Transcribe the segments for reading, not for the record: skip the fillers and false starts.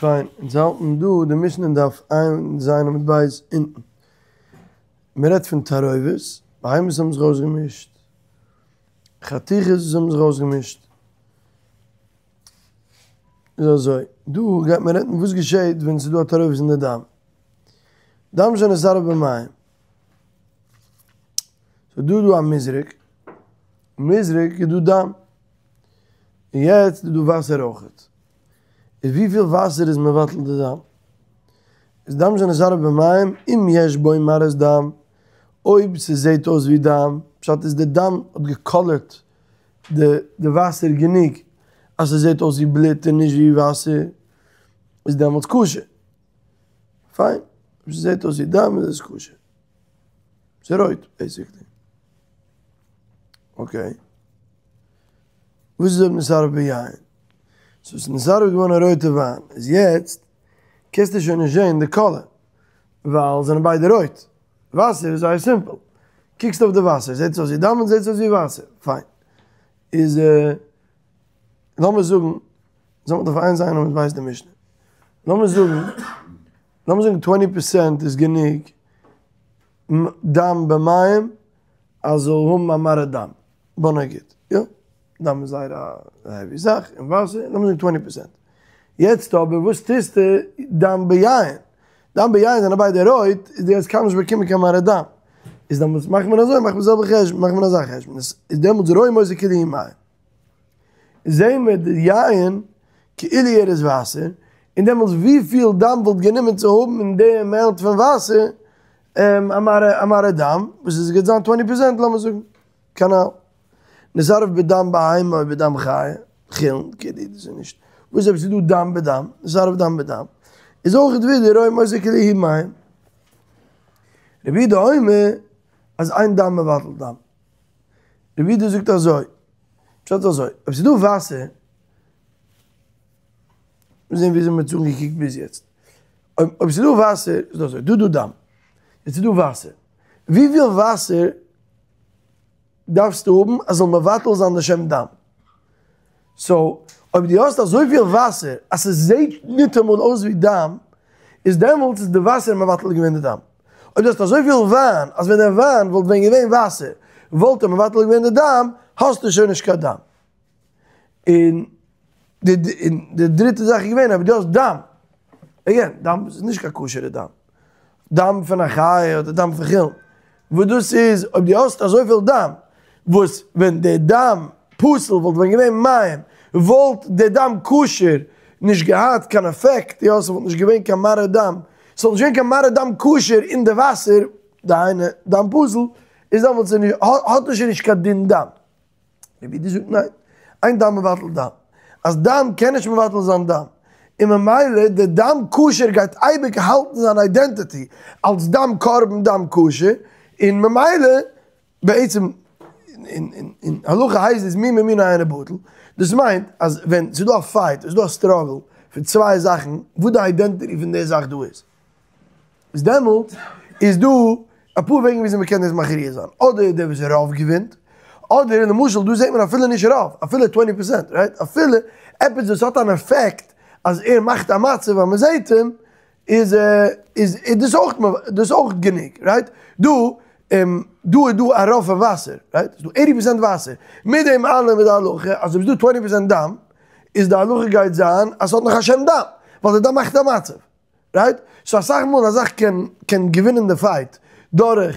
פיין, אונז האלטן דא די משנה אין דף ע"ז עמוד ב' אונטן. מען רעדט פון תערובות, בהמות האבן זיך אויסגעמישט, חתיכות וואס האבן זיך אויסגעמישט. איז אזוי, דא גייט מען רעדן וואס געשעהט ווען ס'איז דא א תערובת אין די דם. דם שנתערב במים. ס'איז דא דא א מזרק, מזרק איז דא דם. און יעצט איז דא וואסער אויכעט. איז וויפיל וואסער איז מבטל די דם? איז דם שנתערב במים אם יש בו מראית דם, אויב ס'זעהט אויס ווי דם, פשט איז די דם האט געקאלערט די די וואסער גענוג אז ס'זעהט אויס ווי בלוט און נישט ווי וואסער, איז דעמאלטס כשר. פיין, אויב ס'זעהט אויס ווי דם איז עס כשר. ס'איז רויט בעיסיקלי. אקעי. וואס איז אויב נתערב ביין? סאו ס'איז נתערב געווארן א רויטע וויין, איז יעצט קענסטו שוין נישט זעהן די קאלער, ווייל זענען ביידע רויט. וואסער איז זייער סימפל, קוקסט אויף די וואסער זעהט עס אויס ווי דם און זעהט עס אויס ווי וואסער, פיין. איז לאמיר זאגן, זאל מען דף ע"ז עמוד ב' די משנה, לאמיר זאגן, לאמיר זאגן טווענטי פערסענט איז גענוג דם במים אז זאל האבן א מראה דם. בוא נגיד, יא, דם איז זייער א העווי זאך, און וואסער, לאמיר זאגן טווענטי פערסענט. יעצט אבער וואס טוסטו דם ביין? דם ביין זענען ביידע רויט, איז דו האסט קיינמאל נישט באקומען קיין מראה דם. איז דעמאלטס מאכט מען אזוי, מאכט מען די זעלבע חשבון, מאכט מען אזא חשבון, איז דעמאלטס רואים אותו כאילו הוא מים. זעהן מיר די יין כאילו ער איז וואסער, און דעמאלטס וויפיל דם וואלט גענומען צו האבן אין די אמאונט פון וואסער א מראה דם, וואס איז גייט זיין טווענטי פערסענט לאמיר זאגן. כנ"ל. נתערב בדם בהמה או בדם חיה, חולין, כאילו דאס איז נישט, וואס אויב ס'איז דא דם בדם, נתערב דם בדם, איז אויך ווידער רואים אותו כאילו הוא מים. רבי יהודה אומר אז אין דם מבטל דם. רבי יהודה זאגט אזוי, פשט איז אזוי, אויב ס'איז דא וואסער, מיר זעהן וויאזוי מ'האט עס אנגעקוקט ביז יעצט, אויב ס'איז דא וואסער, איז דא אזוי, דא דא דם, יעצט איז דא וואסער, וויפיל וואסער דארפסטו האבן אז זאל מבטל זיין די שם דם. סאו, אויב דו האסט אזויפיל וואסער אז ס'זעהט ניטאמאל אויס ווי דם, איז דעמאלטס איז די וואסער מבטל געווען די דם. אויב דו האסט אזויפיל וויין אז ווען די וויין וואלט ווען געווען וואסער וואלט ער מבטל געווען די דם, האסטו שוין נישט קיין דם. און די די דריטע זאך איז געווען אויב דו האסט דם, עגעין, דם איז נישט קיין כשר'ע דם, דם פון א חיה אדער דם פון חולין, וואס דאס איז אויב דו האסט אזויפיל דם, וואס ווען די דם פסול וואלט ווען געווען מים, וואלט די דם כשר נישט געהאט קיין אפעקט, יא ס'וואלט נישט געווען קיין מראה דם, ס'וואלט נישט געווען קיין מראה דם כשר אין די וואסער, דהיינו דם פסול, איז דעמאלטס האט עס שוין נישט קיין דין דם. רבי יהודה זאגט ניין, אין דם מבטל דם, אז דם קען נישט מבטל זיין דם, און ממילא די דם כשר גייט אייביג האלטן זיין אידענטיטי אלס דם קרבן דם כשר, און ממילא בעצם אין הלכה הייסט עס מין במינו אינו בטל, דאס מיינט אז ווען ס'איז דא א פייט, ס'איז דא א סטראגל פון צוויי זאכן וואס די אידענטיטי פון די זאך דא איז. איז דעמאלט איז דא אפאר וועגן וויאזוי מ'קען דאס מכריע זיין, אדער דער וואס רוב געווינט, אדער למשל דא זעט מען אפילו נישט רוב, אפילו טווענטי פערסענט, רייט? אפילו עפעס וואס האט אן עפעקט אז ער מאכט א מצב אז מ'זעט אים, איז איז דאס אויך דאס אויך גענוג, רייט? דא דא איז דא א רוב פון וואסער, רייט? ס'איז דא עיטי פערסענט וואסער, מיט דעם אלעם איז די הלכה אז אויב ס'איז דא טווענטי פערסענט דם, איז די הלכה גייט זיין אז ס'האט נאך א שם דם, ווייל די דם מאכט א מצב. רייט? סאו אסאך מאל א זאך קען קען געווינען די פייט דורך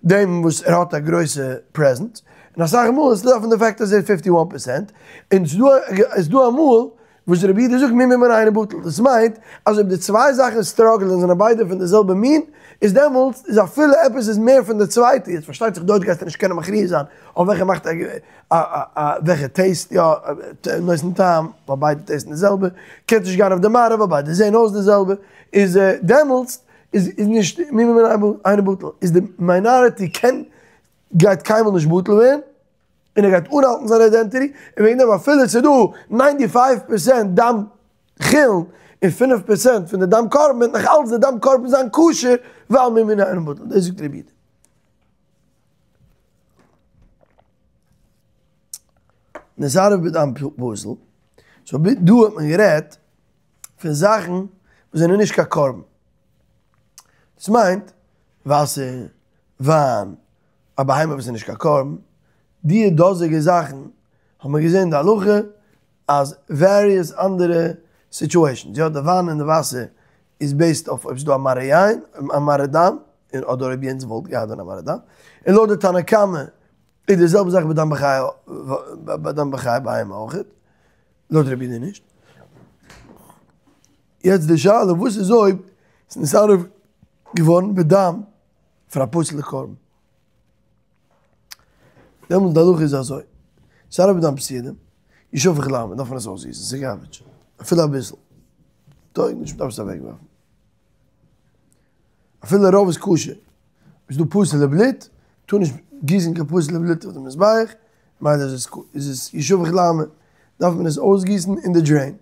דעם וואס ער האט א גרויסע פרעזענס, און אסאך מאל איז דא פון די פעקט אז ער איז פיפטי וואן פערסענט, און ס'איז דא איז דא אמאל וואס רבי יהודה זאגט מין במינו אינו בטל, דאס מיינט אז אויב די צוויי זאכן סטראגלען זענען ביידע פון די זעלבע מין, איז דעמאלטס איז אפילו עפעס איז מער פון די צווייטע, יעצט פארשטייט זיך דארט גייסטו נישט קענען מכריע זיין אויף וועלכע מאכט א וועלכע טעיסט יא נותן טעם, ווייל ביידע טעיסטן די זעלבע, קענסט נישט גיין אויף די מראה ווייל ביידע זעהן אויס די זעלבע, איז דעמאלטס איז איז נישט מין במינו אינו בטל, איז די מיינאריטי קען גייט קיינמאל נישט בטל ווערן, און ער גייט אנהאלטן זיין אידענטיטי, און וועגן דעם אפילו ס'איז דא ניינטי פייוו פערסענט דם חולין און פינף פערסענט פון די דם קרבן וועט נאך אלץ די דם קרבן זיין כשר ווייל מין במינו אינו בטל, דאס זאגט רבי יהודה. נתערב בדם פסול, סאו דא האט מען גערעדט. פון זאכן וואס זענען נישט קיין קרבן. דאס מיינט וואסער, וויין, א בהמה וואס איז נישט קיין קרבן, די דאזיגע זאכן האבן מיר געזען די הלכה אז various אנדערע situations, יא די וויין און די וואסער איז based אויף אויב ס'איז דא א מראה יין, א מראה דם, און אדער אויב יענץ וואלט געהאט ווען א מראה דם, און לויט די תנא קמא איז די זעלבע זאך בדם בחי בדם בחי בהמה אויכעט, לויט רבי יהודה נישט. יעצט די שאלה וואס איז אויב ס'איז נתערב געווארן בדם פון א פסול'ע קרבן? דעמאלטס די הלכה איז אזוי, נתערב בדם פסולים, ישפך לעלמא, דארף מען עס אויסגיסן, ס'איז garbage, אפילו אביסל, טויג נישט, מ'דארף עס אוועקווארפן. אפילו רוב איז כשר, איז דא פסול'ע בלוט, טאר נישט גיסן קיין פסול'ע בלוט אויף די מזבח, ממילא איז עס ישפך לעלמא, דארף מען עס אויסגיסן אין די drain.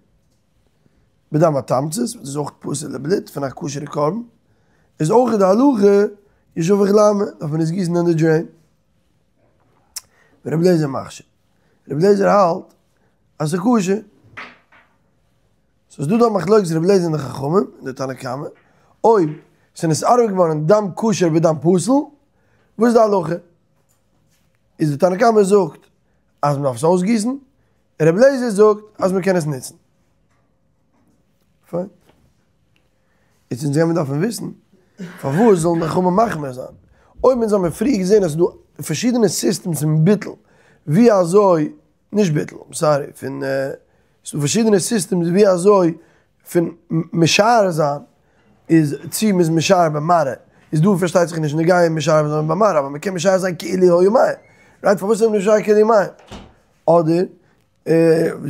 בדם התמצית, וואס איז אויך פסול'ע בלוט פון א כשר'ע קרבן, איז אויך די הלכה ישפך לעלמא, דארף מען עס גיסן אין די drain. ורבי אליעזר מכשיר. רבי אליעזר האלט אז ס'איז כשר. סאו ס'איז דא דא א מחלוקת רבי אליעזר און די חכמים און די תנא קמא, אויב ס'איז נתערב געווארן דם כשר בדם פסול, וואס איז די הלכה? איז די תנא קמא זאגט אז מ'דארף עס אויסגיסן, רבי אליעזר זאגט אז מ'קען עס נוצן. פיין. יעצט אונז גיימיר דארפן וויסן, פארוואס זאלן די חכמים מחמיר זיין? אויב אונז האמיר פריער געזען אז ס'איז דא פארשידענע systems פון ביטול, ווי אזוי, נישט ביטול, I'm sorry, פון, ס'איז דא פארשידענע systems ווי אזוי פון משער זיין, איז צו מ'איז משער במראה, איז דא פארשטייט זיך נישט נוגע משער זיין במראה, אבער מ'קען משער זיין כאילו היו מים, right? פארוואס איז מען משער כאילו מים? אדער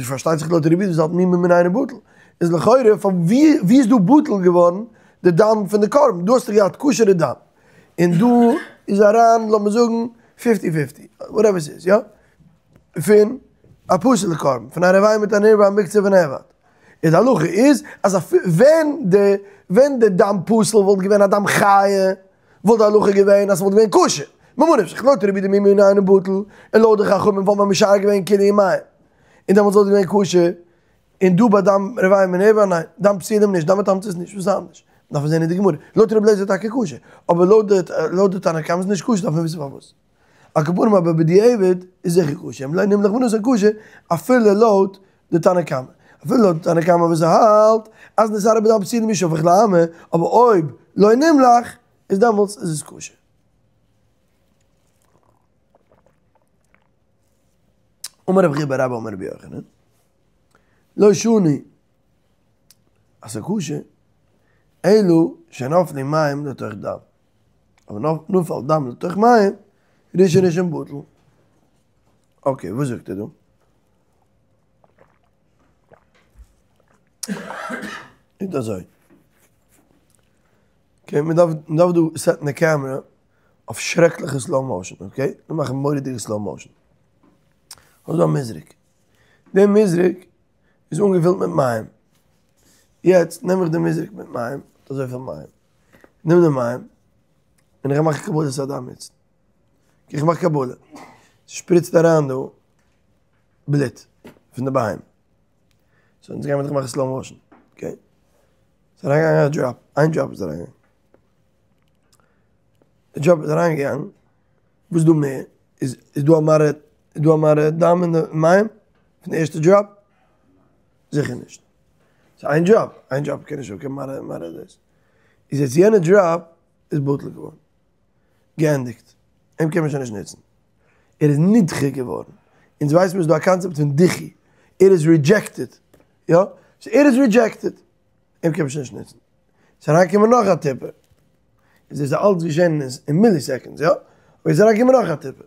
פארשטייט זיך לויט רבי יהודה וואס האלט מומא מיניה בטל, איז לכאורה פון ווי ווי איז דא בטל געווארן די דם פון די קרבן, דא האסטו געהאט כשר'ע דם, און דא איז אריין לאמיר זאגן fifty fifty, whatever ס'איז יא, פון א פסול'ע קרבן, פון א רבע מיט א נרבע א מוקצה ונאבד, איז די הלכה איז אז ווען די ווען די דם פסול וואלט געווען א דם חיה, וואלט די הלכה געווען אז ס'וואלט געווען כשר, ממה נפשך, לויט רבי יהודה מומא מיניה בטל, און לויט די חכמים וואלט מען משער געווען כאילו מים, און דעמאלטס וואלט געווען כשר, און דא ביי דם רבע ונרבע ניין, דם פסולים נישט, דם התמצית נישט, וואס איז אנדערש? דארף מען זען אין די גמרא, לויט רבי אליעזר איז טאקע כשר, אבער לויט די לויט די תנא קמא איז נישט כשר, דארף מען וויסן פארוואס. על כל פנים אבער בדיעבד איז זיכער כשר, אם לא נמלך ונתן כשר, אפילו לויט די תנא קמא. אפילו לויט די תנא קמא וואס האלט אז נתערב בדם פסולים ישפך לעלמא, אבער אויב לא נמלך איז דעמאלטס איז עס כשר. אמר רבי חייא בר אבא אמר רבי יוחנן, לא שנו אז ס'איז כשר, אלא שנפלו מים לתוך דם. אבער נפל דם לתוך מים, ראשון ראשון בטל. okay, וואס זאגט ער דא? איז אזוי. okay, מען דארף, מען דארף דא set ן די קעמרע אויף שרעקליכע slow motion, okay? מיר מאכן מורא'דיגע slow motion. האסט דא א מזרק. די מזרק איז אנגעפילט מיט מים. יעצט נעם איך די מזרק מיט מים, האט אזויפיל מים. נעם די מים, און איך מאך קבלת הדם יעצט. איך מאך קבלה. ס'שפריצט אריין דא בלוט פון די בהמה. so אונז גיימיר דאך מאכן slow motion, okay? ס'איז אריינגעגאנגען א drop, איין drop איז אריינגעגאנגען. די drop איז אריינגעגאנגען, וואס איז דא מער? איז דא א מראה, איז דא א מראה דם אין די מים פון די ערשטע drop? זיכער נישט. ס'איז איין drop, איין drop קען נישט האבן קיין מראה מראה דאס. איז יעצט יענע drop איז בטל געווארן. געענדיגט. אים קען מען שוין נישט נוצן. ער איז נדחה געווארן. אונז ווייסן מיר ס'איז דא א קאנצעפט פון דיחוי. ער איז rejected. יא? so ער איז rejected. אים קען מען שוין נישט נוצן. ס'איז אריינגעקומען נאך א טיפה. איז דאס אלץ געשען אין milliseconds, יא? אבער איז אריינגעקומען נאך א טיפה.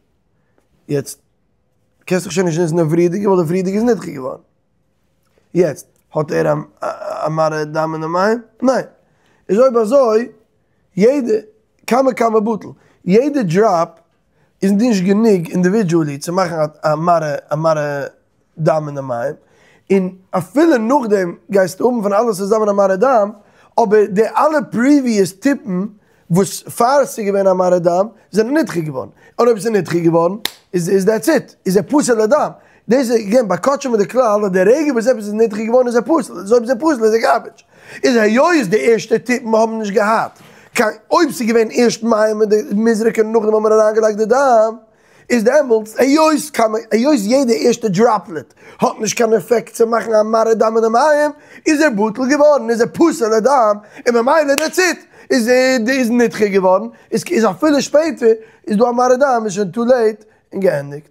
יעצט קענסט דאך שוין נישט נוצן די פריערדיגע ווייל די פריערדיגע איז נדחה געווארן. יעצט, האט ער א מראה דם אין די מים? ניין. איז אויב אזוי, יעדע, קמא קמא בטל, יעדע drop איז נישט גענוג individually צו מאכן א מראה א מראה דם אין די מים, און אפילו נאכדעם גייסטו האבן פון אלעס צוזאמען א מראה דם, אבער די אלע previous טיפן וואס פאר ס'איז געווען א מראה דם זענען נדחה געווארן, און אויב ס'איז נדחה געווארן איז איז that's it, איז ער פסול לדם. דאס איז עגעין ביי קדשים איז די כלל אז די רגע וואס עפעס איז נדחה געווארן איז ער פסול, איז אויב איז ער פסול איז ער גארביטש. איז היות די ערשטע טיפן האבן נישט געהאט קיין אויב ס'איז געווען ערשט מים אין די מזרק און נאכדעם האט מען אריינגעלייגט די דם, איז דעמאלטס היות כמה היות יעדע ערשטע droplet האט נישט קיין עפעקט צו מאכן א מראה דם אין די מים, איז ער בטל געווארן, איז ער פסול לדם, און ממילא דעטס איט, איז איז נדחה געווארן, איז איז אפילו שפעטער איז דא א מראה דם איז שוין too late און געענדיגט.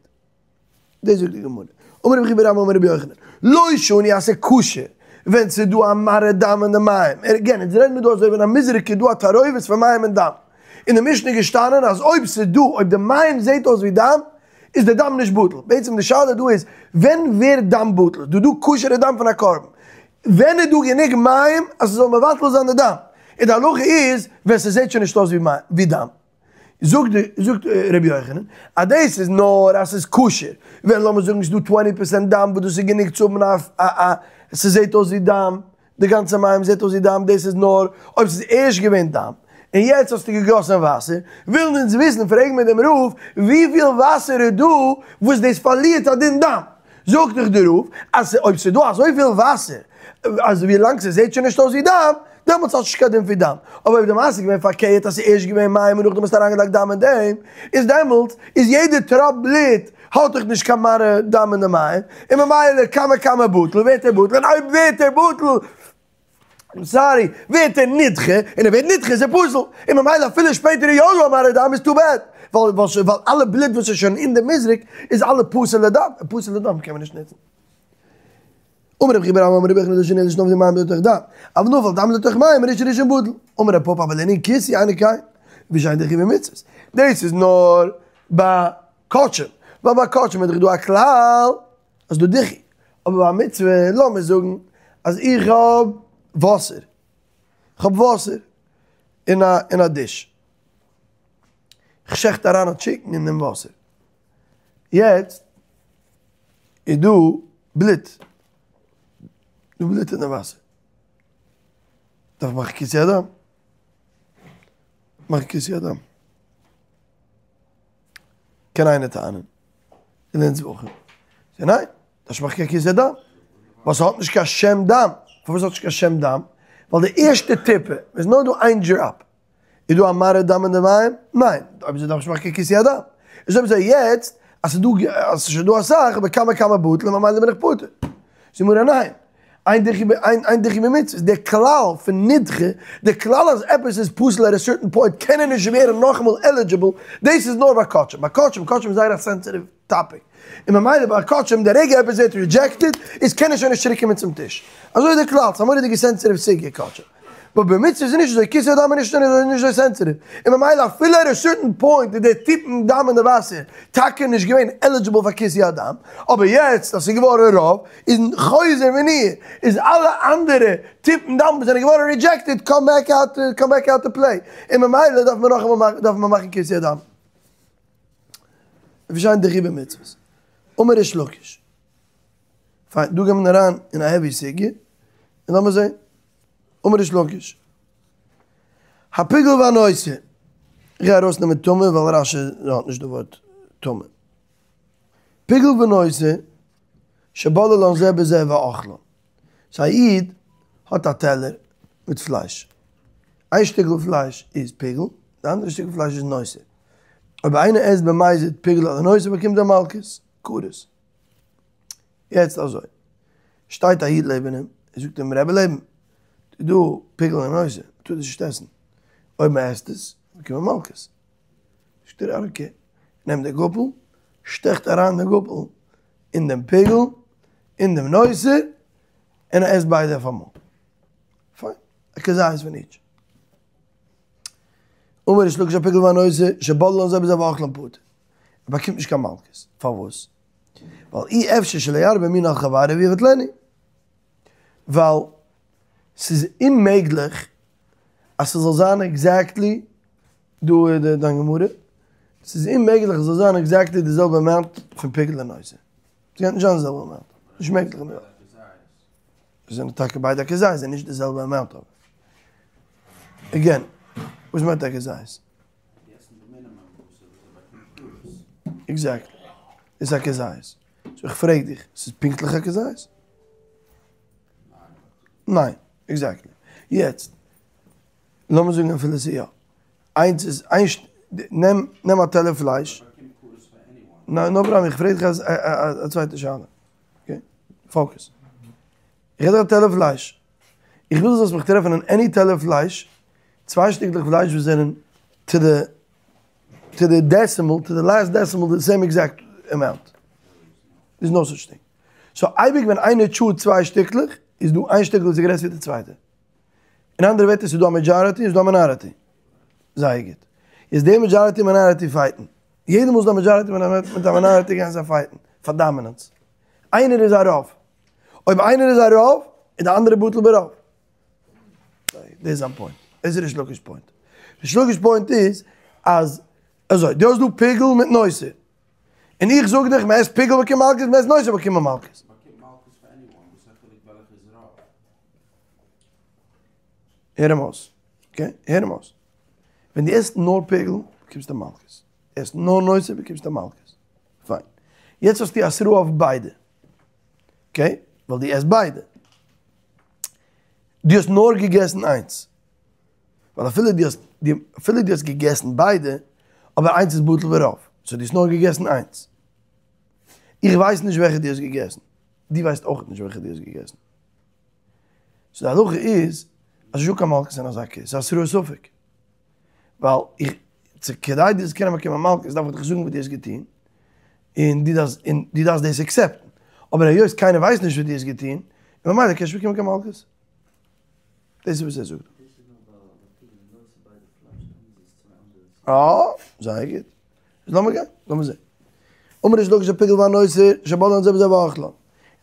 דאס זאגט די גמרא. אמר רבי חייא בר אבא אמר רבי יוחנן, לא שנו אז ס'איז כשר ווען ס'איז דא א מראה דם אין די מים, עגעין אונז רעדן מיר דא אזוי ווען א מזרק איז דא א תערובת פון מים און דם, אין די משנה איז געשטאנען אז אויב ס'איז דא אויב די מים זעט אויס ווי דם איז די דם נישט בטל, בעצם די שאלה דא איז ווען ווערט דם בטל, איז דא דא כשר'ע דם פון א קרבן, ווען איז דא גענוג מים אז ס'זאל מבטל זיין די דם, און די הלכה איז ווען ס'זעט שוין נישט אויס ווי דם. זאגט די זאגט רבי יוחנן אז דאס איז נאר אז ס'איז כשר, ווען לאמיר זאגן ס'איז דא twenty percent דם וואס דאס איז גענוג צו האבן א א א ס'זעט אויס ווי דם, די גאנצע מים זעט אויס ווי דם, דאס איז נאר אויב ס'איז ערשט געווען דם און יעצט האסטו געגאסן וואסער, ווילן אונז וויסן פרעגן מיר דעם רב וויפיל וואסער איז דא וואס דאס פארלירט א דין דם, זאגט דיך די רב אז אויב ס'איז דא אזויפיל וואסער אז ווי לאנג ס'זעט שוין נישט אויס ווי דם, דעמאלטס האט נישט קיין דין פון דם. אבער אויב די מעשה איז געווען פארקערט אז ס'איז ערשט געווען מים און נאכדעם האסטו אריינגעלייגט דם אין דעם, איז דעמאלטס איז יעדע טראפ בלוט האט דאך נישט קיין מראה דם אין די מים, און ממילא קמא קמא בטל ווערט ער בטל, און אויב ווערט ער בטל, סארי, ווערט ער נדחה, און ער ווערט נדחה איז ער פסול, און ממילא אפילו שפעטער איז יא דא א מראה דם איז too bad, ווייל ווייל אלע בלוט וואס איז שוין אין די מזרק איז אלע פסול לדם, און פסול לדם קען מען נישט נוצן. אמר רבי חייא בר אבא אמר רבי יוחנן לא שנו אלא שנפלו מים לתוך דם, אבל נפל דם לתוך מים ראשון ראשון בטל, אמר רב פפא אבל לענין כיסוי אינו כן, לפי שאין דיחוי במצוות, דאס איז נאר ביי קדשים, ווייל ביי קדשים איז דאך דא א כלל אז דא דיחוי, אבער ביי א מצוה, לאמיר זאגן אז איך האב וואסער, איך האב וואסער אין א אין א דיש, איך שעכט אריין א chicken אין דעם וואסער, יעצט איז דא בלוט, דא בלוט אין די וואסער, דארף מאכן כיסוי הדם, מאכן כיסוי הדם, קען איינער טענה'ן. אין אונז וואכן. זיי ניין, דאס מאכט קיין כיסוי דם. ווייל ס'האט נישט קיין שם דם. פארוואס האט נישט קיין שם דם? ווייל די ערשטע טיפה, איז נאר דא איין drop. איז דא א מראה דם אין די מים? ניין. אויב אזוי דארף נישט מאכן קיין כיסוי הדם. איז אויב אזוי יעצט, אז ס'איז דא, אז ס'איז שוין דא אסאך, אבער קמא קמא בטל, ממילא בין איך פטור. זאגט די גמרא ניין. אין דיחוי אין דיחוי במצוות, דער כלל פון נדחה, דער כלל אז עפעס איז פסול at a certain point קען ער נישט ווערן נאכאמאל eligible, דאס איז נאר ביי קדשים, ביי קדשים, קדשים איז זייער א sensitive topic, און ממילא ביי קדשים די רגע עפעס ווערט rejected איז קען ער שוין נישט צוריק קומען צום טיש, אזוי איז דער כלל, ס'איז א מורא'דיגע sensitive סוגיא קדשים. באט ביי מצוות איז נישט אזוי, כיסוי הדם איז נישט אזוי sensitive, און ממילא אפילו at a certain point איז דער טיפן דם אין די וואסער טאקע נישט געווען eligible פאר כיסוי הדם, אבער יעצט אז ס'איז געווארן רוב, איז חוזר ונהיה, איז אלע אנדערע טיפן דם וואס זענען געווארן rejected come back out come back out to play, און ממילא דארף מען נאכאמאל דארף מען מאכן כיסוי הדם. לפי שאין דיחוי במצוות. אמר ריש לקיש. פיין, דא גייט מען אריין אין א heavy סוגיא, און לאמיר זעהן. אמר ריש לקיש. הפיגול והנותר. איך גיי ארויסנעמען טמא ווייל רש"י האט נישט די ווארט טמא. פיגול ונותר שבללן זה בזה ואכלן. so א איד האט א טעלער מיט פלייש. איין שטיקל פלייש איז פיגול, די אנדערע שטיקל פלייש איז נותר. אויב איינער עסט במזיד פיגול אדער נותר באקומט ער מלקות, כרת. יעצט אזוי, שטייט א איד לעבן אים, ער זאגט אים רבי לעבן, ס'איז דא פיגול און נותר, מ'טאר דאס נישט עסן, אויב מ'עסט עס, באקומט מען מלקות. זאגט ער okay, נעמט די גאפל, שטעכט אריין די גאפל אין דעם פיגול, אין דעם נותר, און ער עסט ביידע אויף אמאל. פיין, א כזית פון each. אמר ריש לקיש הפיגול והנותר, שבללן זה בזה ואכלן פטור. ער באקומט נישט קיין מלקות. פארוואס? ווייל אי אפשר שלא ירבה מינו על חבירו ויבטלנו. ווייל ס'איז אוממעגליך אז ס'זאל זיין exactly, דא איז די דיין גמרא, ס'איז אוממעגליך ס'זאל זיין exactly די זעלבע amount פון פיגול און נותר. ס'קען נישט זיין די זעלבע amount. נישט מעגליך אין די וועלט. זיי זענען טאקע ביידע א כזית, זיי נישט די זעלבע amount אבער. Again, וואס מיינט א כזית? Exactly. איז א כזית. סאו איך פרעג דיך, ס'איז פונקטליך א כזית? ניין, עקזעקטלי. יעצט, לאמיר זאגן אפילו ס'איז יא. איינס איז, איין, נעם, נעם א טעלער פלייש. ניין, נאו פראבלעם, איך פרעג דיך א צווייטע שאלה. אקעי? פאוקעס. איך געב דיר א טעלער פלייש. איך וויל דו זאלסט מיך טרעפן אין עני טעלער פלייש, צוויי שטיקלעך פלייש וואס זענען טו די, טו די דעסימעל, טו די לאסט דעסימעל די סעים עקזעקט אמאונט. דער'ס נאו סאטש טינג. סאו אייביג ווען איינער טשאוט צוויי שטיקלעך, איז דא איין שטיקל וואס איז גרעסער ווי די צווייטע. אין אנדערע ווערטער ס'איז דא א מעדזשאריטי און ס'איז דא א מינאריטי. זייער גוט. איז די מעדזשאריטי און מינאריטי פייטן. יעדע מאל ס'איז דא א מעדזשאריטי מיט א מינאריטי גייען זיי פייטן פאר דאמינענס. איינער איז א רוב. אויב איינער איז א רוב, איז די אנדערע בטל ברוב. דאס איז זיין פוינט. דאס איז ריש לקיש' פוינט. ריש לקיש' פוינט איז אז אזוי, דו האסט דא פיגול מיט נותר. און איך זאג דיך, מ'עסט פיגול באקומט מלקות, מ'עסט נותר באקומט מען מלקות. הער אים אויס, אקעי? הער אים אויס. ווען דו עסט נאר פיגול, באקומסטו מלקות. עסט נאר נותר, באקומסטו מלקות. פיין. יעצט האסטו התראה אויף ביידע. אקעי? ווייל דו עסט ביידע. דו האסט נאר געגעסן איינס. ווייל אפילו דו האסט, אפילו דו האסט געגעסן ביידע, אבער איינס איז בטל ברוב. סאו דו האסט נאר געגעסן איינס. איך ווייס נישט וועלכע דו האסט געגעסן. דו ווייסט אויך נישט וועלכע דו האסט געגעסן. סאו די הלכה איז אז נישטא קיין מלקות אין אזא קעיס, ס'איז התראת ספק. ווייל איך, צו כדי דו זאלסט קענען באקומען מלקות דארף איך דיך זאגן וואס דו האסט געטון, און דו דארפסט, און דו דארפסט דאס עקסעפטן. אבער היות קיינער ווייסט נישט וואס דו האסט געטון, און ממילא קענסטו נישט באקומען קיין מלקות. דאס איז וואס ער זאגט. אה, זייער גוט. איז לאמיר גיין, לאמיר זען. אמר ריש לקיש הפיגול והנותר שבלען זה בזה ואכלן.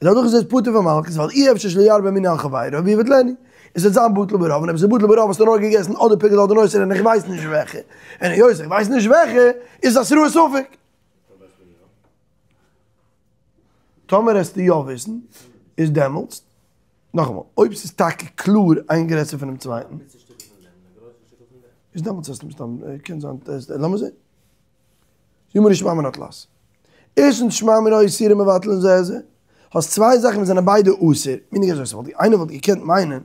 איז הלכה איז פטור פון מלקות ווייל אי אפשר שלא ירבה מינו על חבירו ויבטלנו. עס וועט זיין בטל ברוב און אויב עס איז בטל ברוב האסטו נאר געגעסן אדער פיגול אדער נותר און איך ווייס נישט וועלכע. און היות איך ווייס נישט וועלכע איז עס התראת ספק. טאמער עסטו יא וויסן איז דעמאלטס נאכאמאל אויב ס'איז טאקע קלאר איין גרעסער פונעם צווייטן איז דעמאלטס עסטו מסתם קען זיין לאמיר זען. אמר שמע מינה תלת. ערשטנס שמע מינה איסורין מבטלין זה את זה. האסט צוויי זאכן וואס זענען ביידע אסור, מיינונג אזוי ס'וואלט איינער וואלט געקענט מיינען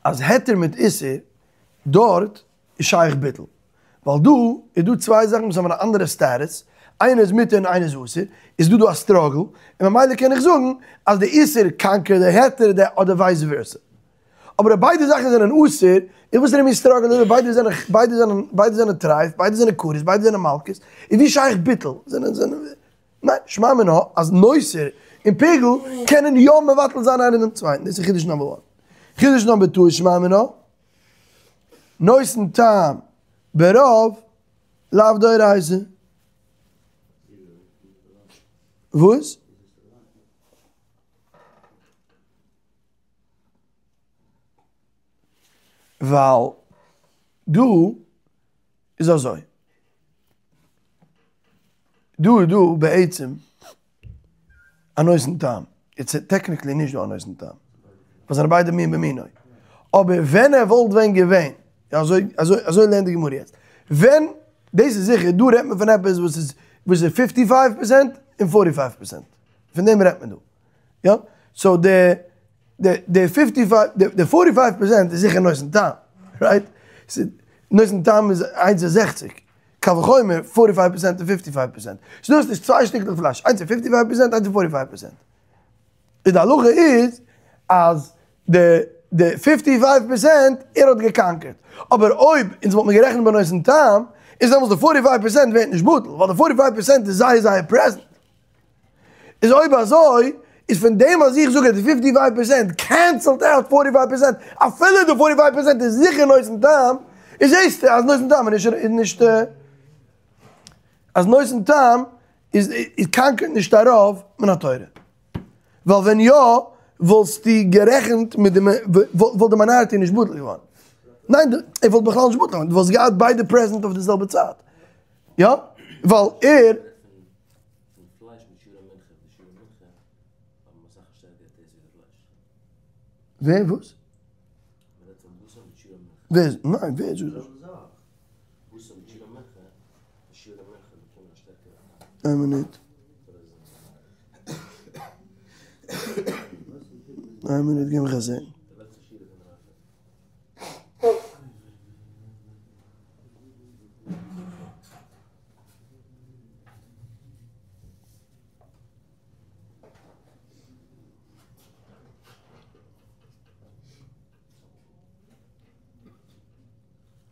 אז היתר מיט איסור דארט איז שייך ביטול. ווייל דא איז דא צוויי זאכן וואס האבן א אנדערע סטעטוס, איינער איז מותר און איינער איז אסור, איז דא דא א סטראגל, און ממילא קען איך זאגן אז די איסור קאנקערט די היתר אדער ווייס ווערסע. אבער אויב ביידע זאכן זענען אסור, איז וואס איז די מין סטראגל אויב ביידע זענען ביידע זענען ביידע זענען טרייף, ביידע זענען כרת, ביידע זענען מלקות, איז ווי שייך ביטול? זענען זענען ניין, שמע מינה אז נותר און פיגול קענען יא מבטל זיין איינער דעם צווייטן, דאס איז חידוש נאמבער וואן. חידוש נאמבער טו איז שמע מינה נותן טעם ברוב לאו דאורייתא. וואס? ווייל דא איז אזוי, דא איז דא בעצם א נותן טעם, איטס טעקניקלי נישט דא א נותן טעם, ווייל זענען ביידע מין במינו, אבער ווען ער וואלט ווען געווען, אזוי אזוי אזוי לערנט די גמרא יעצט, ווען, דאס איז זיכער, דא רעדט מען פון עפעס וואס איז וואס איז פיפטי פייוו פערסענט און פארטי פייוו פערסענט, פון דעם רעדט מען דא. יא, סאו די די די פיפטי פייוו די פארטי פייוו פערסענט איז זיכער נותן טעם, רייט? נותן טעם איז איינס און זעכציק, קל וחומר פארטי פייוו פערסענט און פיפטי פייוו פערסענט, סאו דאס איז צוויי שטיקלעך פלייש, איינס איז פיפטי פייוו פערסענט איינס איז פארטי פייוו פערסענט. איז די הלכה איז אז די די פיפטי פייוו פערסענט ער האט געקאנקערט, אבער אויב אונז וואלט מען גערעכנט בנותן טעם, איז דעמאלטס די פארטי פייוו פערסענט ווערט נישט בטל, ווייל די פארטי פייוו פערסענט איז זייער זייער פרעזענט. איז אויב אזוי איז פון דעם אז איך זאג אז די פיפטי פייוו פערסענט קענסעלט אוט פארטי פייוו פערסענט אפילו די פארטי פייוו פערסענט איז זיכער נותן טעם, איז זעסטו אז נותן טעם איז נישט אז נותן טעם איז קאנקערט נישט א רוב מן התורה. ווייל ווען יא וואלסטו גערעכנט מיט די וואלט די מיינאריטי נישט בטל געווארן. ניין ער וואלט בכלל נישט בטל געווארן, דו וואלסט געהאט ביידע פרעזענט אויף די זעלבע צייט. יא? ווייל ער. פון פלייש מיט שיעורי מנחה, די שיעורי מנחה האבן אסאך א שטערקערע טעיסט ווי די פלייש. ווער וואס? מען רעדט פון בשר מיט שיעורי מנחה. ווער ניין ווער זאגט דאס? בשר מיט שיעורי מנחה, די שיעורי מנחה באקומען א שטערקערע טעם. איין מינוט. איין מינוט גיב מיך א זען.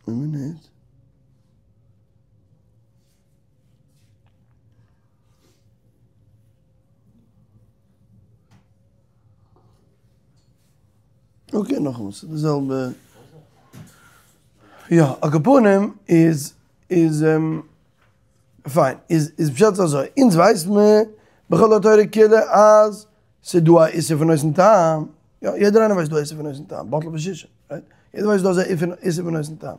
איין מינוט. אקעי נאכאמאל ס'איז די זעלבע. יא על כל פנים איז איז פיין איז איז פשט אזוי אונז ווייסט מען בכל התורה כולה אז ס'איז דא א איסור פון נותן טעם, יא יעדער איינער ווייסט דא א איסור פון נותן טעם, בטל בשישים, רייט? יעדער ווייסט דא אזא איסור פון נותן טעם.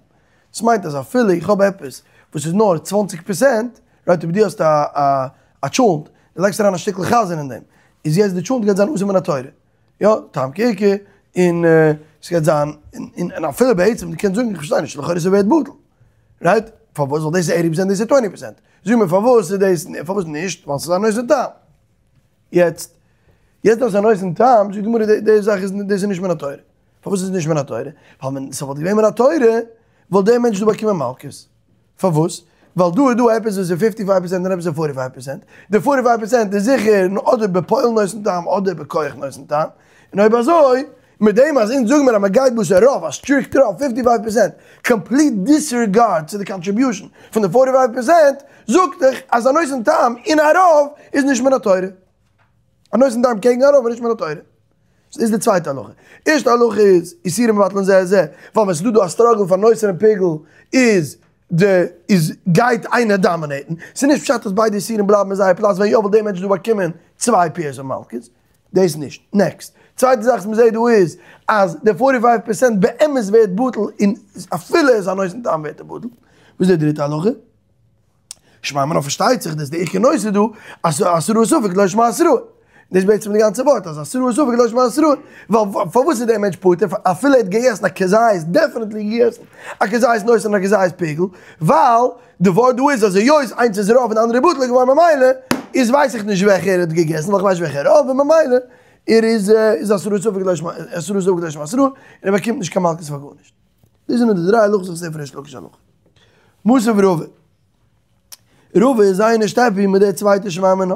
דאס מיינט אז אפילו איך האב עפעס וואס איז נאר צוואנציג פערסענט, רייט אויב דו האסט א א א טשולנט, דו לייגסט אריין א שטיקל חזיר אין דעם, איז יעצט די טשולנט גייט זיין אסור מן התורה, יא, טעם כעיקר, און ס'גייט זיין, און אפילו בעצם דו קענסט זאגן איך פארשטיי נישט, לכאורה ס'ווערט בטל, רייט? פארוואס? ווייל דאס איז eighty percent דאס איז twenty percent. זאג מיר פארוואס איז דאס, פארוואס נישט? ווייל ס'איז א נותן טעם. יעצט, יעצט דאס א נותן טעם, זאגט די גמרא די זאך איז דאס איז נישט מן התורה. פארוואס איז עס נישט מן התורה? ווייל ווען ס'וואלט געווען מן התורה, וואלט דער מענטש דא באקומען מלקות. פארוואס? ווייל דא איז דא עפעס וואס איז fifty five percent און עפעס איז forty five percent. די forty five percent איז זיכער אדער בפועל נותן טעם אדער בכח נותן טעם. און אויב אזוי, מיט דעם אז אונז זאגן מיר אז מ'גייט בתר רוב, א strict רוב, fifty five percent, complete disregard צו די contribution פון די forty five percent, זאגט דיך אז א נותן טעם אין א רוב איז נישט מן התורה. א נותן טעם קעגן א רוב איז נישט מן התורה. דאס איז די צווייטע הלכה. ערשטע הלכה איז איסורים מבטלין זה את זה, ווייל ווען ס'איז דא דא א struggle פאר נותר און פיגול איז די איז גייט איינער dominate ן. ס'איז נישט פשט אז ביידע איסורים בלייבן אין זייער פלאץ, ווען יא וואלט דער מענטש דא באקומען צוויי pairs אוו מלקות. דאס נישט. next. צווייטע זאך וואס מ'זעט דא איז אז די forty five percent באמת ווערט בטל און אפילו איז א נותן טעם ווערט ער בטל. וואס איז די דריטע הלכה? שמע מינה פארשטייט זיך דאס איז די עיקר נושא דא אז התראת ספק לא שמה התראה. דאס איז בעצם די גאנצע ווארט אז התראת ספק לא שמה התראה. ווייל פארוואס איז דער מענטש פטור אפילו ער האט געגעסן א כזית, definitely געגעסן א כזית נותר און א כזית פיגול, ווייל די ווארט דא איז אז היות איינס איז רוב און די אנדערע בטל געווארן ממילא איז ווייס איך נישט וועלכע ער האט געגעסן ווייל איך ווייס נישט וועלכע רוב און ממילא ער איז איז התראת ספק לא שמה התראת ספק לא שמה התראה און ער באקומט נישט קיין מלקות פאר גארנישט. דאס זענען די דריי הלכות וואס ספר ריש לקיש הלכה. מתיב רבא. רבא איז זייער נישט happy מיט די צווייטע שמע מינה.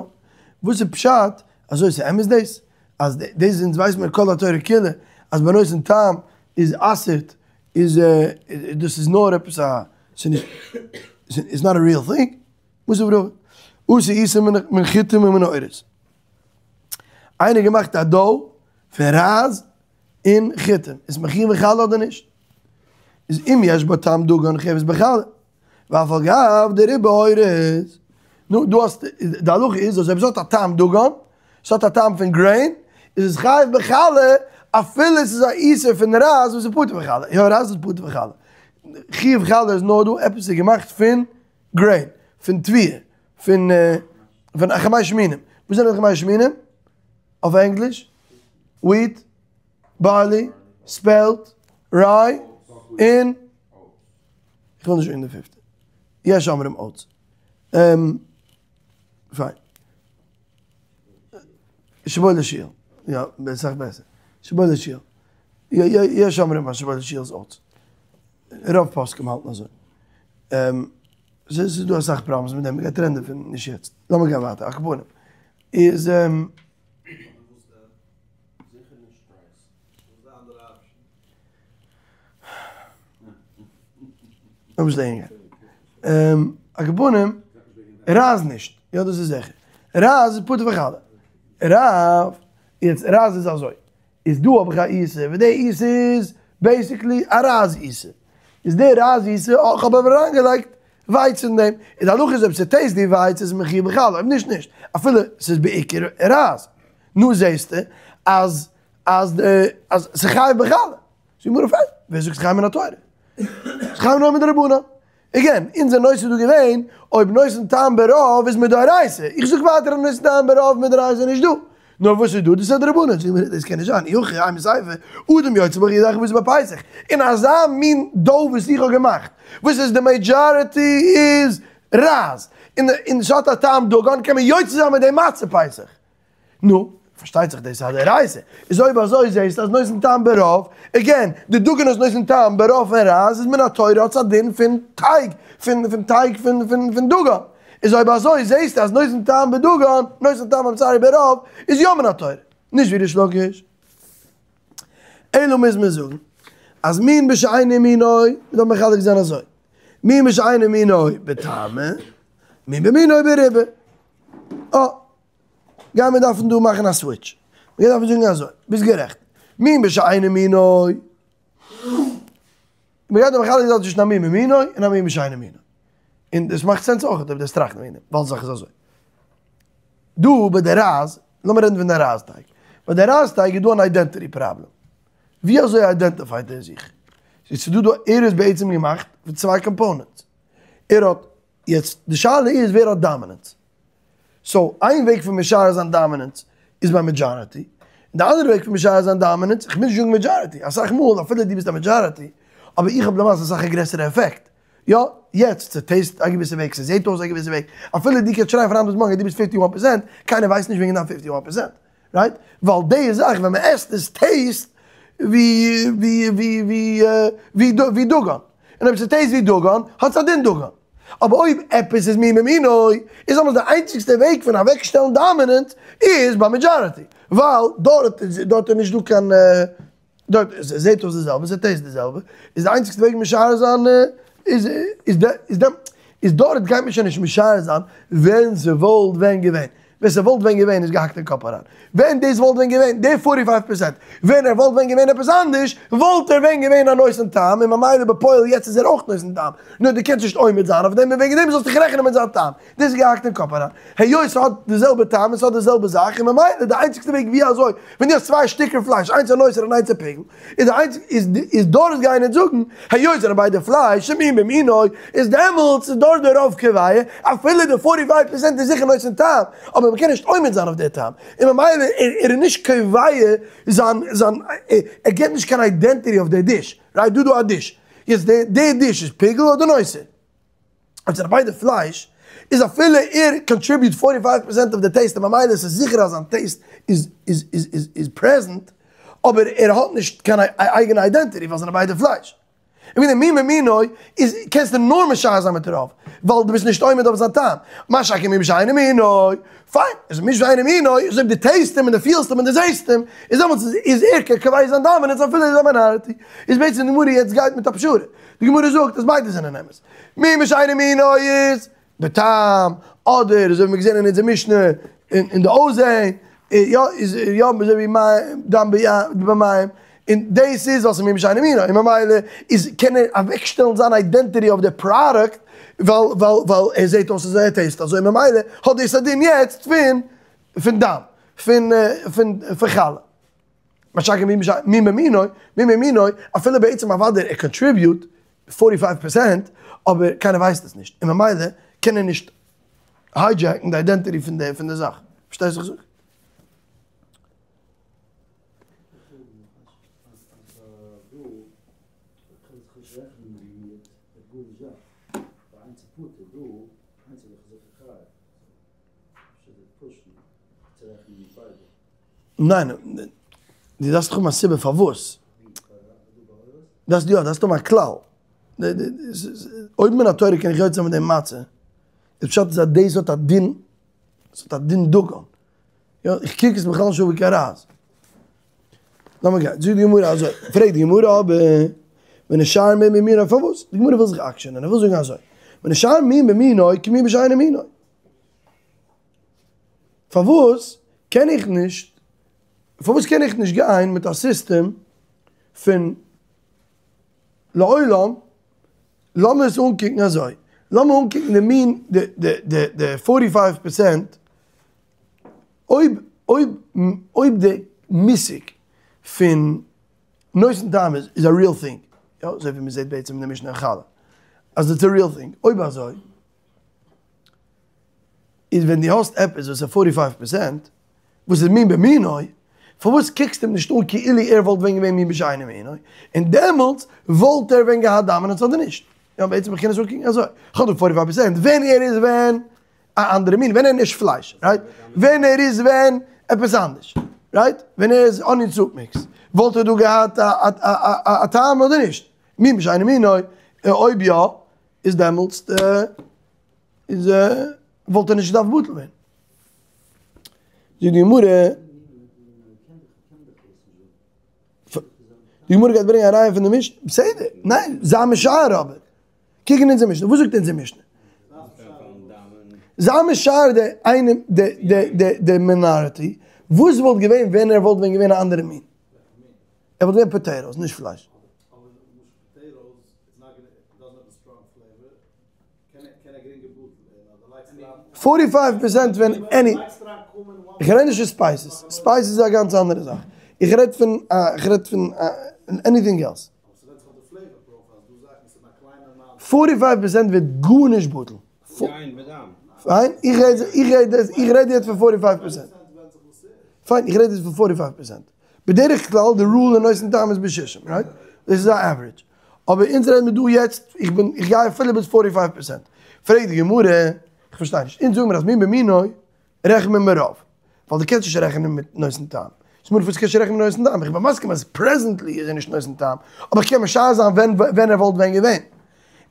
וואס איז פשט? אזוי ס'איז אמת דאס? אז דאס אונז ווייסט מיר כל התורה כולה אז בנותן טעם איז אסר'ט איז דאס איז נאר עפעס א ס'איז נישט it's not a real thing. וואס איז רבא? עשה עיסה מן חיטים ומן האורז. איינער געמאכט א dough פון רייז און חיטים. איז מחויב בחלה אדער נישט? איז אם יש בה טעם דגן חייבת בחלה. ואף על גב דרובה אורז. נו, דו האסט, די הלכה איז אז אויב עס האט א טעם דגן, עס האט א טעם פון grain, איז עס חייב בחלה, אפילו עס איז א עיסה פון רייז וואס איז פטור בחלה. יא, רייז איז פטור בחלה. חיוב חלה איז נאר דא עפעס איז געמאכט פון grain, פון תבואה, פון פון חמש מינים. וואס זענען די חמש מינים? אויף ענגליש? wheat, barley, spelt, rye, און איך וויל נישט זאגן די פיפטע. יש אומרים oats. פיין. שיבולת שועל. יא, אסאך בעסער. שיבולת שועל. יא יא יש אומרים אז שיבולת שועל איז oats. רוב פוסקים האלטן אזוי. ס'איז דא אסאך problems מיט דעם, מ'גייט רעדן דערפון נישט יעצט. לאמיר גיין ווייטער. על כל פנים. איז. לאמיר נישט לערנען. על כל פנים, רייז נישט, יא דאס איז זיכער. רייז איז פטור בחלה. רב, יעצט רייז איז אזוי, איז דא האב איך א עיסה, וואס די עיסה איז basically א רייז עיסה. איז די רייז עיסה, איך האב אבער אריינגעלייגט ווייץ אין דעם. איז די הלכה איז אויב ס' taste ווי ווייץ איז מחויב בחלה, אויב נישט נישט. אפילו ס'איז בעיקר רייז. נו זעסטו אז אז די אז ס'חייב בחלה. זאגט די גמרא פיין, ווער זאגט ס'חייב מן התורה? ס'חייב נאר מדרבנן. again, אונזער נושא איז דא געווען אויב נותן טעם ברוב איז מדאורייתא. איך זאג ווייטער אז נותן טעם ברוב מדאורייתא איז נישט דא. נאר וואס איז דא? דאס איז א דרבנן. זאגט די גמרא דאס קען נישט זיין, אי הכי אימא סיפא, אדם יוצא בך ידי חובתו בפסח. אין אזא מין dough וואס איך האב געמאכט, וואס איז די majority איז רייז, און ס'האט א טעם דגן, קען מען יוצא זיין מיט די מצה פסח. נו. פארשטייט זיך דאס איז א דאורייתא, איז אויב אזוי זעהסטו אז נותן טעם ברוב, again, די דגן איז נותן טעם ברוב פון רייז איז מן התורה האט עס א דין פון טייג, פון טייג פון דגן, איז אויב אזוי זעהסטו אז נותן טעם בדגן, נותן טעם איים sorry ברוב, איז יא מן התורה, נישט ווי ריש לקיש. אלא מוז מען זאגן אז מין בשאינו מינו, מ'דארף מחלק זיין אזוי, מין בשאינו מינו בטעמא, מין במינו בריבעא. אה. גייען מיר דארפן דא מאכן א switch. מיר דארפן זאגן אזוי, ביסט גערעכט. מין בשאינו מינו. מ'גייט דא מחלק זיין צווישן א מין במינו און א מין בשאינו מינו. און דאס מאכט sense אויך אויב דאס טראכט מען וועגן דעם, ווייל די זאך איז אזוי. דא ביי די רייז, לאמיר רעדן פון די רייז טייג. ביי די רייז טייג איז דא אן identity problem. ווי אזוי identify ט ער זיך? ס'איז דא דא, ער איז בעצם געמאכט פון צוויי components. ער האט, יעצט די שאלה איז ווער האט dominance. so איין וועג פון משער זיין dominance איז ביי majority, און די אנדערע וועג פון משער זיין dominance, איך מוז נישט זאגן majority, אסאך מאל אפילו דו ביסט א majority, אבער איך האב למעשה אסאך א גרעסערע עפעקט, יא, יעצט ס' taste ט א געוויסע וועג, ס'זעהט אויס א געוויסע וועג, אפילו דו קענסט שרייען פון היינט ביז מארגן אז דו ביסט fifty one percent, קיינער ווייסט נישט וועגן דיין fifty one percent, right? ווייל די זאך ווען מען עסט עס taste ווי ווי ווי ווי ווי ווי דגן, און אויב ס' taste ווי דגן האט עס א דין דגן, אבער אויב עפעס איז מין במינו איז אלמאל די איינציגסטע וועג פון אוועקשטעלן dominant איז ביי majority, ווייל דארט איז דארט איז נישט דא קיין דארט עס זעט אויס די זעלבע עס taste די זעלבע, איז די איינציגסטע וועג משער זיין איז איז די איז די איז דארט גייט מען שוין נישט משער זיין ווען ס'וואלט ווען געווען. ווען ס'וואלט ווען געווען איז געהאקט אין קאפ אריין. ווען דאס וואלט ווען געווען די forty five percent, ווען ער וואלט ווען געווען עפעס אנדערש, וואלט ער ווען געווען א נותן טעם, און ממילא בפועל יעצט איז ער אויך נותן טעם. נאר דו קענסט נישט עומד זיין אויף דעם, און וועגן דעם זאלסטו דיך רעכענען מיט זיין טעם. דאס איז געהאקט אין קאפ אריין. היות ס'האט די זעלבע טעם און ס'האט די זעלבע זאך, און ממילא די איינציגסטע וועג ווי אזוי, ווען דו האסט צוויי שטיקער פלייש, איינס א נותר און איינס א פיגול, איז די איינציג איז איז דארט גייען אונז זאגן, היות זענען ביידע פלייש, מין במינו, איז דעמאלטס איז דארט די רוב קובע, אפילו די forty five percent איז זיכער נותן טעם, אבער מ'קען נישט עומד זיין אויף די טעם, און ממילא ער איז נישט קובע זיין זיין ער געבט נישט קיין identity אויף די dish, right דא דא א dish, יעצט די די dish איז פיגול אדער נותר? אויב זענען ביידע פלייש, איז אפילו ער contribute forty five percent אוו די taste און ממילא איז עס זיכער אז זיין taste איז איז איז איז איז present, אבער ער האט נישט קיין אייגענע identity ווייל זענען ביידע פלייש. און ווי די מין במינו איז קענסטו נאר משער זיין מיט רוב, ווייל דו ביסט נישט עומד אויף זיין טעם. מה שאין כן מין בשאינו מינו, פיין, איז מין בשאינו מינו, איז אויב דו taste ט אים און דו פילסט אים און דו זעסט אים, איז דעמאלטס איז ער קובע זיין dominance אפילו ער איז א minority. איז בעצם די גמרא יעצט גייט מיט א פשרה. די גמרא זאגט אז ביידע זענען אמת. מין בשאינו מינו איז בטעם, אדער אזוי ווי מיר געזען אין אונזער משנה אין די אויסזען, יא איז יא אזוי ווי מים דם במים, און דאס איז ווייל ס'איז מין בשאינו מינו, און ממילא איז קען ער אוועקשטעלן זיין identity אויף די product, ווייל ווייל ווייל ער זעט אויס אזוי ער taste אזוי ממילא האט דאס א דין יעצט פון פון דם, פון פון פון חלה. משא כ מין במינו, מין במינו, אפילו בעצם אוודאי ער contribute forty five percent, אבער קיינער ווייסט עס נישט, און ממילא קען ער נישט hijack ן די identity פון די פון די זאך. פארשטייסט וואס איך זאג? ניין, דו דארפסט דאך האבן א סיבה פארוואס. דארפסט יא, דארפסט האבן א כלל. אויב מן התורה קען איך יוצא זיין מיט דעם מצה, איז פשט אז דאס האט א דין, עס האט א דין דגן. יא, איך קוק עס בכלל נישט אן ווי קיין רייז. לאמיר גיין, זאגט די גמרא אזוי, פרעגט די גמרא אבער, ונשאר מין במינו, פארוואס? די גמרא וויל זיך עקשנ'ען, ער וויל זאגן אזוי, ונשאר מין במינו כמין בשאינו מינו. פארוואס קען איך נישט, פארוואס קען איך נישט גיין מיט א סיסטעם פון לעולם, לאמיר עס אנקוקן אזוי, לאמיר אנקוקן די מין, די די די די forty five percent, אויב אויב אויב די מושג פון נותן טעם איז א real thing, יא, אזוי ווי מ'זעט בעצם אין די משנה אין חלה, אז it's a real thing, אויב אזוי איז ווען דו האסט עפעס וואס איז forty five percent, וואס איז מין במינו, פארוואס קוקסטו אים נישט אן כאילו ער וואלט ווען געווען מין בשאינו מינו, און דעמאלטס וואלט ער ווען געהאט dominance אדער נישט? יא, בעצם איך קען עס אנקוקן אזוי, איך האב דא forty five percent, ווען ער איז ווען א אנדערע מין, ווען ער איז נישט פלייש, right? ווען ער איז ווען עפעס אנדערש. Right? ווען ער איז onion soup mix, וואלט ער דא געהאט א טעם אדער נישט? מין בשאינו מינו, אויב יא, איז דעמאלטס איז וואלט ער נישט געדארפט בטל ווערן. זאגט די גמרא, די גמרא גייט ברענגען א ראיה פון די משנה, בסדר, ניין, זיי משער אבער, קוק אין אונזער משנה, וואס זאגט אונזער משנה? זיי משער די איינע די די די די minority, וואס וואלט געווען ווען ער וואלט ווען געווען א אנדערע מין? ער וואלט געווען potatoes, נישט פלייש. 45 percent פון any, איך רעד נישט פון spices, spices איז א גאנץ אנדערע זאך, איך רעד פון איך רעד פון anything else. 45 percent ווערט גארנישט בטל. פיין, איך רעד איך רעד איך רעד יעצט פון 45 percent. פיין, איך רעד יעצט פון 45 percent. בדרך כלל די rule אין נותן טעם איז בשישים, right? דאס איז א average. אבער אונז רעדן מיר דא יעצט, איך בין, איך גיי אפילו ביז 45 percent. פרעגט די גמרא, איך פארשטיי נישט, אונז זאגן מיר אז מין במינו רעכנט מען ברוב, ווייל דו קענסט נישט רעכענען מיט נותן טעם. זאג מיר פארוואס קענסטו רעכענען מיט נותן טעם? איך בין מסכים אז presently איז ער נישט נותן טעם, אבער איך קען משער זיין ווען ווען ער וואלט ווען געווען.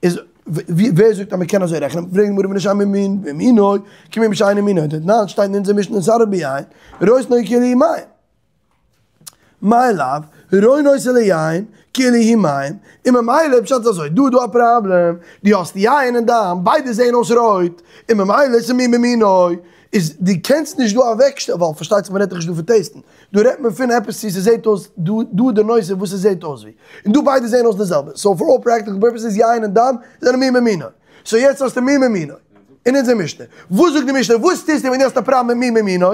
איז ווער זאגט אז מען קען אזוי רעכענען? פרעגט די גמרא ונשמע מין במינו, כמין בשאינו מינו, דתנן שטייט אין אונזער משנה נתערב ביין, רותנו כאילו הוא מים. מאי לאו, רואין אותו ליין, כאילו הוא מים, און ממילא פשט איז אזוי, דא איז דא א פראבלעם, דו האסט יין און דם, ביידע זעען אויס רויט, און ממילא איז מין במינו, איז דו קענסט נישט דא אוועקשטעלן, ווייל פארשטייט זיך מען רעדט דאך נישט דא פון taste ן, דא רעדט מען פון עפעס צו ס'זעט אויס, דא דא איז די נושא וואס ס'זעט אויס ווי, און דא ביידע זעען אויס די זעלבע, so for all practical purposes יין און דם זענען מין במינו, so יעצט האסטו מין במינו, אין אונזער משנה, וואס זאגט די משנה, וואס טוסטו ווען דו האסט א פראבלעם מיט מין במינו?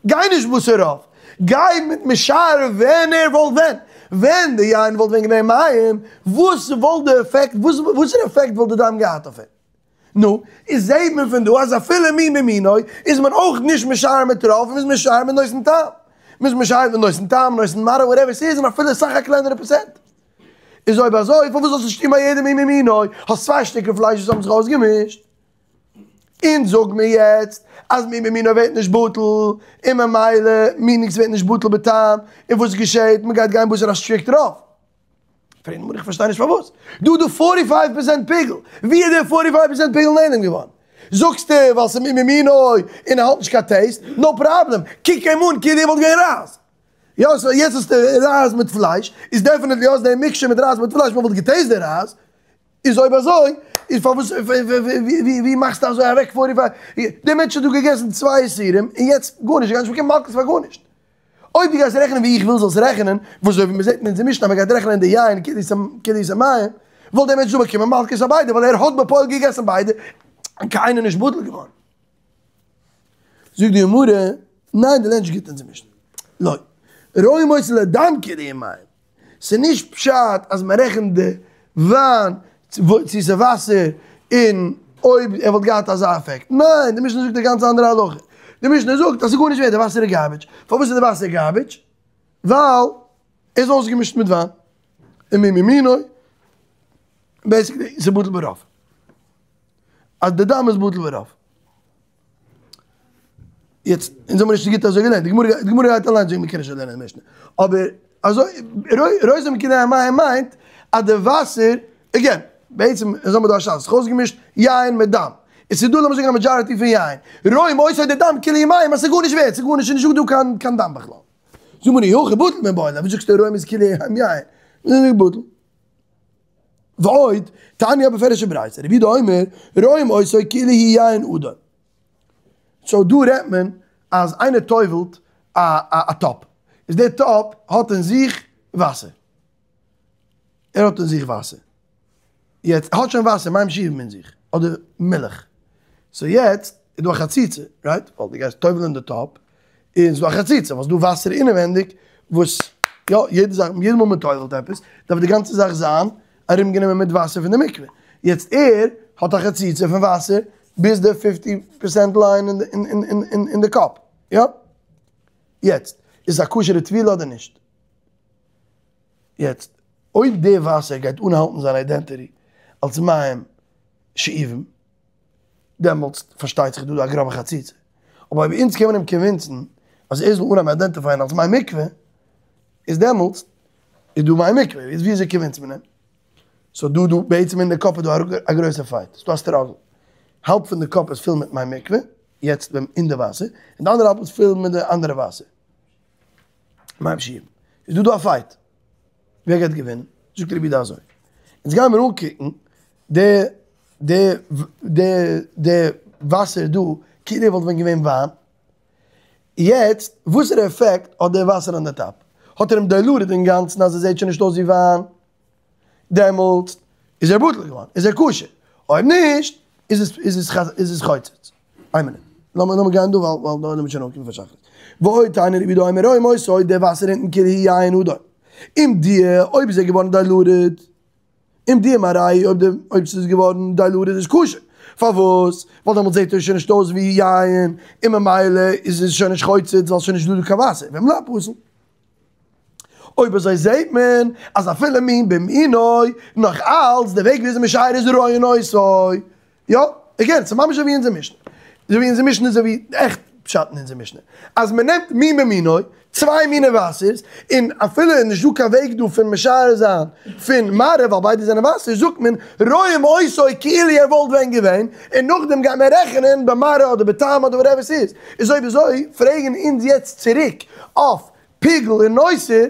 גיי נישט בתר רוב, גיי מיט משער ווען ער וואלט ווען, ווען די יין וואלט ווען געווען מים, וואס וואלט די עפעקט, וואסערע עפעקט וואלט די דם געהאט אויף אים? נו, איז זעהט מען פון דא אז אפילו מין במינו איז מען אויך נישט משער מיט רוב, מ'איז משער מיט נותן טעם. מ'איז משער מיט נותן טעם, נותן מראה, whatever ס'איז, און אפילו אסאך א קלענערע פראצענט. איז אויב אזוי, פארוואס זאלסטו נישט טון ביי יעדע מין במינו? האסט צוויי שטיקער פלייש וואס האבן זיך אויסגעמישט. און זאג מיר יעצט אז מין במינו ווערט נישט בטל, און ממילא meaning ס'ווערט נישט בטל בטעם, און וואס געשעהט? מ'גייט גיין בתר א strict רוב. פרעגט די גמרא איך פארשטיי נישט פארוואס דא דא 45 percent פיגול, ווי איז דער 45 percent פיגול נעלם געווארן? זאגסטו ווייל ס'איז מין במינו און ער האט נישט קיין taste, no problem, קוק אים אן כאילו ער וואלט געווען רייז. יא so יעצט האסטו רייז מיט פלייש, איז definitely האסט די mixture מיט רייז מיט פלייש, מ'וואלט גע taste די רייז, איז אויב אזוי, איז פארוואס ווי מאכסטו אזוי אוועק 45, דער מענטש האט דא געגעסן צוויי איסורים און יעצט גארנישט, ער גייט נישט באקומען מלקות פאר גארנישט. אויב דו גייסט רעכענען ווי איך וויל זאלסט רעכענען, וואס אזוי ווי מען זעט אין אונזער משנה אז מען גייט רעכענען די יין כאילו ס'איז מים, וואלט דער מענטש דא באקומען מלקות פאר ביידע, ווייל ער האט בפועל געגעסן ביידע, און קיינער נישט בטל געווארן. זאגט די גמרא, ניין דו לערנסט נישט גוט אונזער משנה. לא. רואים אותו לדם כאילו מים. ס'איז נישט פשט אז מען רעכנט די וויין צו ס'איז וואסער און אויב ער וואלט געהאט אזא אפעקט, ניין די משנה זאגט א גאנץ אנדערע הלכה, די משנה זאגט אז ס'איז גארנישט ווערט די וואסער איז garbage, פארוואס איז די וואסער garbage? ווייל ער איז אויסגעמישט מיט וויין, און מין במינו, basically ס'איז בטל ברוב, אז די דם איז בטל ברוב. יעצט, אונז האבן נישט גוט אזוי געלערנט, די גמרא, די גמרא גייט אליינס זאגן מ'קען נישט אזוי לערנען די משנה, אבער אזוי, רותם כאילו מים מיינט אז די וואסער, again, בעצם אונז האבן דא א שאלה, ס'איז אויסגעמישט יין מיט דם, און ס'איז דא לאמיר זאגן א majority פון יין, רואים אותו די דם כאילו מים אז ס'איז גארנישט ווערט, ס'איז גארנישט, ס'איז נישט דא קיין קיין דם בכלל. זאג מיר אי הכי בטל מיבעי ליה, וואס זאגסטו רואים איז כאילו יין, בטל. ועוד, תניא בפירוש'ע ברייתא, רבי יהודה אומר, רואים אותו כאילו הוא יין אדום. So דא רעדט מען אז איינער טובל'ט א א טאפ, איז דער טאפ האט אין זיך וואסער, ער האט אין זיך וואסער, יעצט ער האט שוין וואסער, מים שאובים אין זיך, אדער מילך, so יעצט איז דא א חציצה, right? ווייל דו גייסט טובל'ען די טאפ, און ס'איז דא א חציצה, ווייל ס'איז דא וואסער אינעווענדיג, וואס יא, יעדע זאך, יעדע מאל מען טובל'ט עפעס, דארף די גאנצע זאך זיין ארומגענומען מיט וואסער פון די מקווה. יעצט ער האט א חציצה פון וואסער ביז די 50 percent line אין די קאפ, יא? יעצט, איז עס א כשר'ע טבילה אדער נישט? יעצט, אויב די וואסער גייט אנהאלטן זיין identity אלס מים שאובים, דעמאלטס פארשטייט זיך דא א גראבע חציצה. אבער אויב אונז קען מען אים convince ן אז ער זאל אנהייבן identify ען אלס מי מקווה, איז דעמאלטס איז דא מי מקווה, איז ווי אזוי convince ט מען אים? so דא דא בעצם אין די cup איז דא א גרויסע fight, ס'דא א struggle, האלב פון די cup איז פול מיט מי מקווה, יעצט ווען אין די וואסער, און די אנדערע האלב איז פול מיט די אנדערע וואסער, מים שאובים, איז דא דא א fight, ווער גייט געווינען? זאגט רבי יהודה אזוי, אונז גיימיר אנקוקן די די די די וואסער דא כאילו וואלט ווען געווען וויין, יעצט וואסערע עפעקט האט די וואסער אן די top? האט ער אים diluted אינגאנצן אז עס זעט שוין נישט אויס ווי וויין? דעמאלטס איז ער בטל געווארן, איז ער כשר, אויב נישט איז עס איז עס איז עס חוצץ. איין מינוט, לאמיר לאמיר גיין דא ווייל ווייל דא וועט מען שוין אנקומען פאר שחרית. ועוד תניא רבי יהודה אומר רואים אותו די וואסער אונטן כאילו יין אדום. אם דיהה אויב איז ער געווארן diluted. אם דיהה מראהו אויב די אויב ס'איז געווארן diluted איז כשר. פארוואס? ווייל דעמאלטס זעט ער שוין נישט אויס ווי יין, און ממילא איז עס שוין נישט חוצץ ווייל ס'איז נישט דא דא קיין וואסער. ואם לאו פסול. אויב אזוי זעהט מען אז אפילו מין במינו, נאך אלץ די וועג וויאזוי משער איז רואין אותו. יא, again, ס'איז ממש אזוי ווי אונזער משנה. אזוי ווי אונזער משנה איז אזוי ווי עכט פשט אין אונזער משנה. אז מ'נעמט מין במינו, צוויי מיני וואסערס, און אפילו איז נישט דא קיין וועג דא פון משער זיין פון מראה ווייל ביידע זענען וואסער, זאגט מען רואים אותו כאילו ער וואלט ווען געווען, און נאכדעם גייט מען רעכענען במראה אדער בטעם אדער whatever ס'איז. איז אויב אזוי פרעגן אונז יעצט צוריק אויף פיגול און נותר,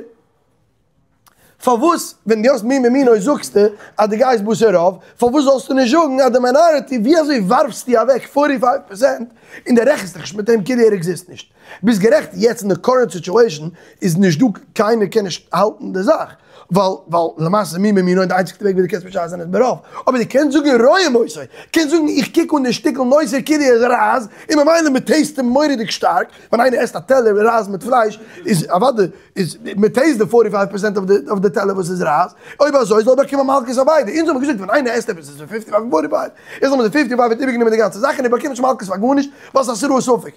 פארוואס ווען דו האסט מין במינו זאגסטו אז דו גייסט בתר רוב, פארוואס זאלסטו נישט זאגן אז די minority, ווי אזוי ווארפסטו אוועק forty five percent און דו רעכנסט דיך נישט מיט אים כאילו ער exist נישט? ביסט גערעכט יעצט אין די current situation איז נישט דא קיינער קען נישט האלטן די זאך ווייל ווייל למעשה מין במינו די איינציגסטע וועג ווי דו קענסט משער זיין איז ברוב אבער דו קענסט זאגן רואים אותו קענסט זאגן איך קוק אן די שטיקל נותר כאילו ער איז רייז און ממילא מען taste אים מורא'דיג שטארק ווען איינער עסט א טעלער רייז מיט פלייש איז אוודאי איז מען taste די forty five percent אויף די טעלער וואס איז רייז, אויב אזוי זאל ער באקומען מלקות אויף ביידע, אונז האבן געזאגט ווען איינער עסט עפעס איז פון fifty five און forty five, איז זאל מען די fifty five האט איבערגענומען די גאנצע זאך און ער באקומט נישט מלקות פאר גארנישט ווייל ס'איז א סור ספק,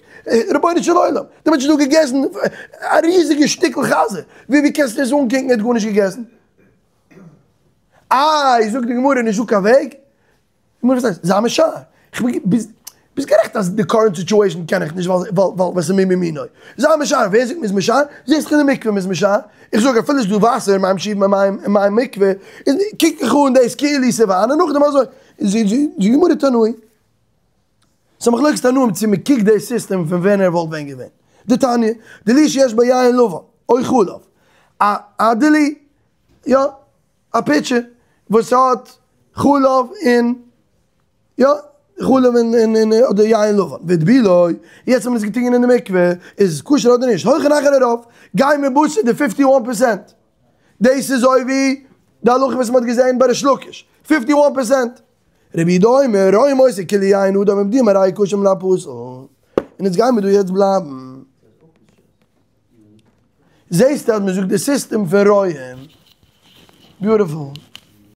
רבונו של עולם, די מענטש האט דא געגעסן א ריזיגע שטיקל חזיר, ווי ווי קענסטו עס אנקוקן ער האט גארנישט געגעסן? איי זאגט די גמרא נישט דא קיין וועג? גמרא וואס הייסט? זיי משער. כ'בין ביסט ביסט גערעכט אז די current situation קען איך נישט ווייל ווייל ווייל ס'איז מין במינו. זיי משער, ווער זאגט מ'איז משער? זעסט אין די מקווה מ'איז משער. איך זאג אפילו ס'איז דא וואסער מים שאובים אין מיין אין מיין מקווה, איז קוק איך אן דאס כאילו ס'איז וויין און נאכדעם אזוי. זאגט די גמרא תנאי. ס'איז א מחלוקת תנאים צו מ'קוקט די סיסטעם פון ווען ער וואלט ווען געווען. דתניא, דלי שיש בו יין לבן, או חלב. א א דלי, יא. א pitcher וואס האט חלב און יא חלב און און און אדער יין לבן והטבילו, יעצט האט מען עס געטונקען אין די מקווה, איז עס כשר אדער נישט? הולכין אחר הרוב, גיי מיר בתר די fifty one percent, דאס איז אזוי ווי די הלכה וואס מען האט געזען ביי ריש לקיש, fifty one percent, רבי יהודה אומר, רואים אותו כאילו יין אדום אם דיהה מראהו כשר אם לאו פסול, און יעצט גיימיר דא יעצט בלייבן. זעסטו אז מען זאגט די סיסטעם פון רואים. beautiful.